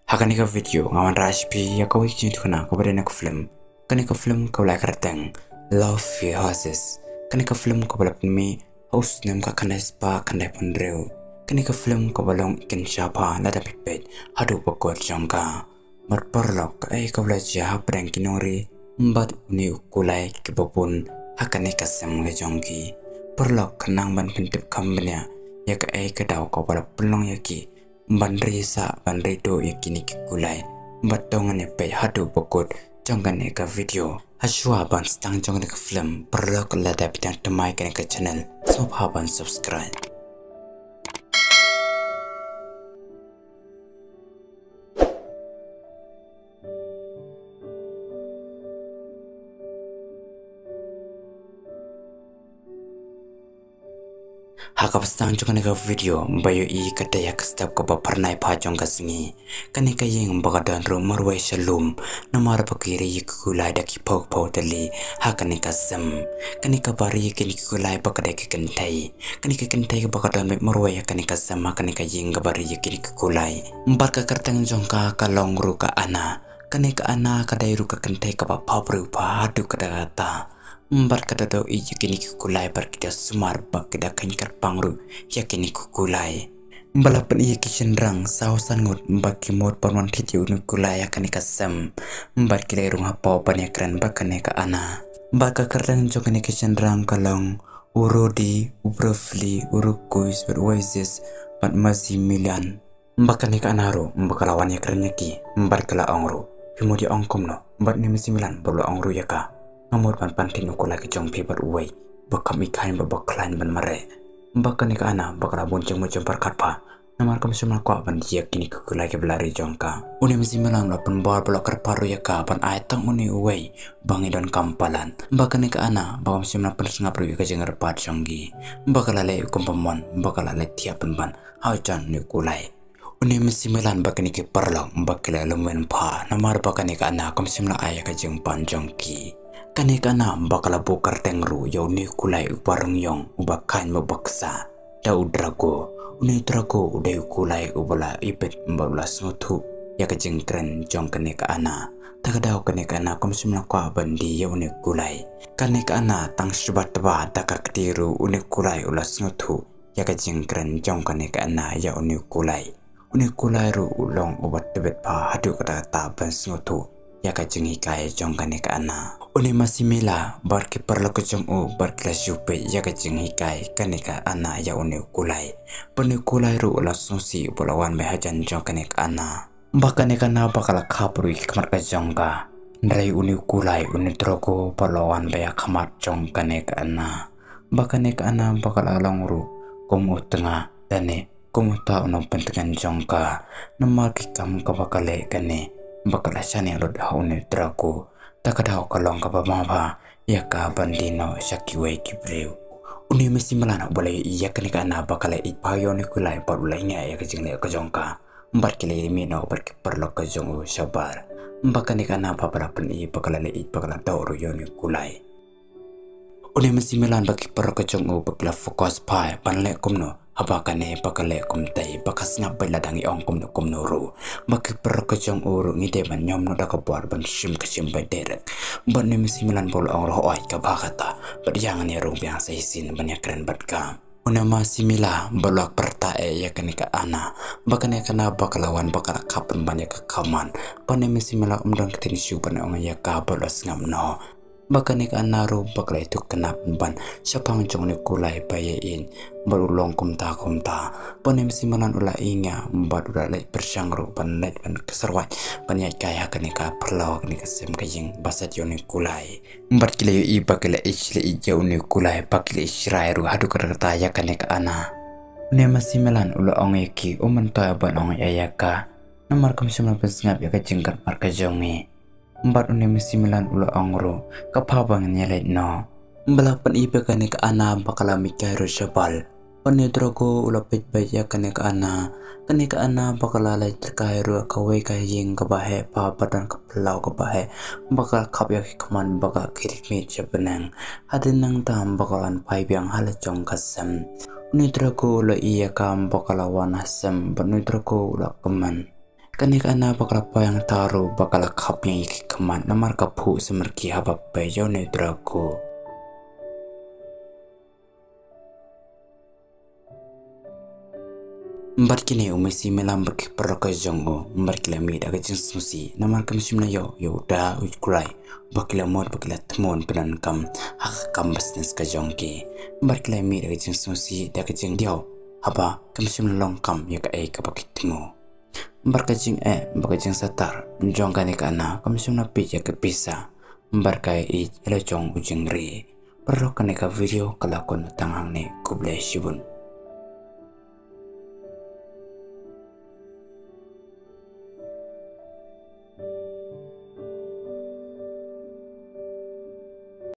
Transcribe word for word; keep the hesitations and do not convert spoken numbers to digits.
Ha kane ka video nga wanrah sha phi ïa kawei ka jingïathuhkhana kaba dei na ka film. Kane ka film kaba la kyrteng Love Hipnosis. Kane ka film kaba la pynmih ha u snem khatkhyndai spah khyndaiphew hynriew. Kane ka film kaba long i kynsha bha lada phi peit haduh ba kut jong ka. Bad paralok, kaei kaba la jia hapdeng ki nongri bad une u kulai kiba bun ha kane ka sem ka jong ki? Paralok, khnang ban pyntip kham bniah ïa kaei ka daw kaba la pynlong ïa ki ban ri sah ban ri duh ïa kine ki kulai, bad to ngin ïa peit haduh ba kut jong kane ka video. Hashwa ban sdang jong kane ka film, paralok, lada phi dang thymmai kane ka channel, sngewbha ban subscribe. Ha kaba sdang jong kane ka video ba ïohi, ka dei ha ka step kaba phyrnai bha jong ka sngi. Kane ka ïing ba ka don ruh marwei sha lum, namar ba ki ri ïa ki kulai da ki phew phew tylli ha kane ka sem. Kane kaba ri ïa kine ki kulai ba ka dei ka kynthei. Kane ka kynthei kaba ka don beit marwei ha kane ka sem, ha kane ka ïing kaba ri ïa kine ki kulai. Bad ka kyrteng jong ka ka long ruh ka Anna. Kane ka Anna ka dei ruh ka kynthei kaba bhabriew bha haduh katta katta. Bad ka da daw ïeit ïa kine ki kulai bad ki da sumar bad ki da kheiñ kyrpang ruh ïa kine ki kulai. Ba la pyni ïa ki shynrang saw san ngut bad ki mut ban wan thied ïa une u kulai ha kane ka sem. Bad ki leit rung hapoh ban ïakren bad kane ka Anna. Bad ka kyrteng jong kine ki shynrang ka long u Rudy, u Beverly, u Rukus, bad u Isis, bad Maximilian. Bad kane ka Anna ruh ba ka la wan ïakren ïa ki, bad ka la ong ruh, phi mut ïa ong kumno? Bad une u Maximilian ba u la ong ruh ïa ka, nga mut ban pan thied ïa u kulai ka jong phi bad uwei ba kham i khaiñ bad ba khlaiñ ban mareh. Bad kane ka Anna ba ka la bun jingmut jingpyrkhat bha, namar kam shym la kwah ban die ïa kine ki kulai kiba la ri jong ka. Une u Maximilian u la pynbor bad u la kyrpad ruh ïa ka ban ai tang une uwei ba ngi donkam palat. Bad kane ka Anna ba kam shym la pynsngap ruh ïa ka jingkyrpad jong ki, ba ka la leh kum ba mon, ba ka la leit thiah pynban ha u jan une u kulai. Une u Maximilian bad kine ki paralok ba ki la lum win bha, namar ba kane ka Anna kam shym la ai ïa ka jingpan jong ki. Kane ka Anna ba ka la buh kyrteng ruh ïa une u kulai uba rung ïong, uba khaiñ bad uba ksa, da u Drago. Une u Drago u dei u kulai uba la ibit bad u la sngewthuh ïa ka jingkren jong kane ka Anna. Ta ka daw kane ka Anna kam shym la kwah ban die ïa une u kulai. Kane ka Anna tang shu ba tba da ka kti ruh une u kulai u la sngewthuh ïa ka jingkren jong kane ka Anna ïa une u kulai. Une u kulai ruh u long uba tbit bha haduh katta katta ban sngewthuh ïa ka jinghikai jong kane ka Anna. Une u Maximilian bad ki paralok ka jong u bad ki la shu peit ïa ka jinghikai kane ka Anna ïa une u kulai. Bad une u kulai ruh u la sngewsih uba la wan beit hajan jong kane ka Anna. Bad kane ka Anna ba ka la khap ruh ïa ki khmat ka jong ka. Hynrei une u kulai, une u Drago ba la wan beit ha khmat jong kane ka Anna. Bad kane ka Anna ba ka la long ruh kum u tnga, lane kum uta u nongpyntngen jong ka. Namar ki kam kaba ka leh kane ba ka la shaniah lut ha une u Drago. Ta ka daw ka long kaba bha bha ïa ka ban die noh sha kiwei ki briew. Une u Maximilian uba la ïohi ïa kane ka Anna ba ka la ïeit bha ïa une u kulai bad u la ïeng ïa ka jingleh ka jong ka. Bad ki la ïa mih noh bad ki paralok ka jong u shabar. Bad kane ka Anna ba ka la pyni ba ka la leh ïeit ba ka la doh ruh ïa une u kulai. Une u Maximilian bad ki paralok ka jong u ba ki la focus bha ban leh kumno, haba kane ba ka leh kumtei, ba ka sngap beit lada ngi ong kumno kumno ruh. Bad ki paralok ka jong u ruh ngi dei ban ñiom noh da ka bor ban shim ka shim beit direct. Bad une u Maximilian ba u la ong ruh, hooid, ka bha kata. Bad ïa ngan ïa rung biang sa shisien ban ïakren bad ka. Une u Maximilian ba u la pyrta eh ïa kane ka Anna. Bad kane ka Anna ba ka la wan ba ka la khap pynban ïa ka khmat. Bad une u Maximilian um don ktien shuh ban ong ïa ka, ba u la sngap noh. Bad kane ka Anna ruh ba ka la ïathuh kane pynban shaphang jong une u kulai ba ïeit, bad u long kumta kumta. Bad une u Maximilian u la ïeng ïa bad u la leit pyrshang ruh ban leit ban kserwat ban ïaid kai ha kane ka phyllaw, kane ka sem ka ïing ba sait ïa une u kulai. Bad ki la ïohi ba ki la ïeit, la ïeit ïa une u kulai, ba ki la ïeit shrai ruh haduh katta katta ïa kane ka Anna. Une u Maximilian u la ong ïa ki, um myntoi ban ong ïa ka, namar kam shym la pynsngap ïa ka jingkyrpad ka jong ngi. Bad une u Maximilian u la ong ruh, ka bha ba ngin ïa leit noh. Ba la pyni ba kane ka Anna ba ka la mih kai ruh shabar. Bad une u Drago u la peit beit ïa kane ka Anna. Kane ka Anna ba ka la leit tyrkai ruh ha kawei ka ïing kaba heh bha, ba don ka phyllaw kaba heh. Ba ka la khap ïa ki khmat, ba ka khyrwit sha bneng. Hadien nangta ba ka la wan phai biang ha la jong ka sem. Une u Drago u la ïohi ïa ka ba ka la wan ha sem, bad une u Drago u la kmen. Kane ka Anna ba ka la poi hangta ruh ba ka la khap ïa ki khmat namar ka phuh samrkhie haba peit ïa une u Draco. Bad kine u Maximalin bad ki paralok ka jong u, bad ki la mih da ka jingsngewsih namar kim shym la ïoh ïa u da u khlaiñ ba ki la mut ba ki la thmu pyndonkam ha ka kam business ka jong ki. Bad ki la mih da ka jingsngewsih da ka jingdiaw haba kim shym la long kam ïa kaei kaba ki thmu. Bad ka jingeh bad ka jingsatar jong kane ka Anna kam shym la peit ïa ka pisa. Bad ka ïeit ïa la jong u jingri. Paralok, kane ka video ka la kut tang hangne, khublei shibun.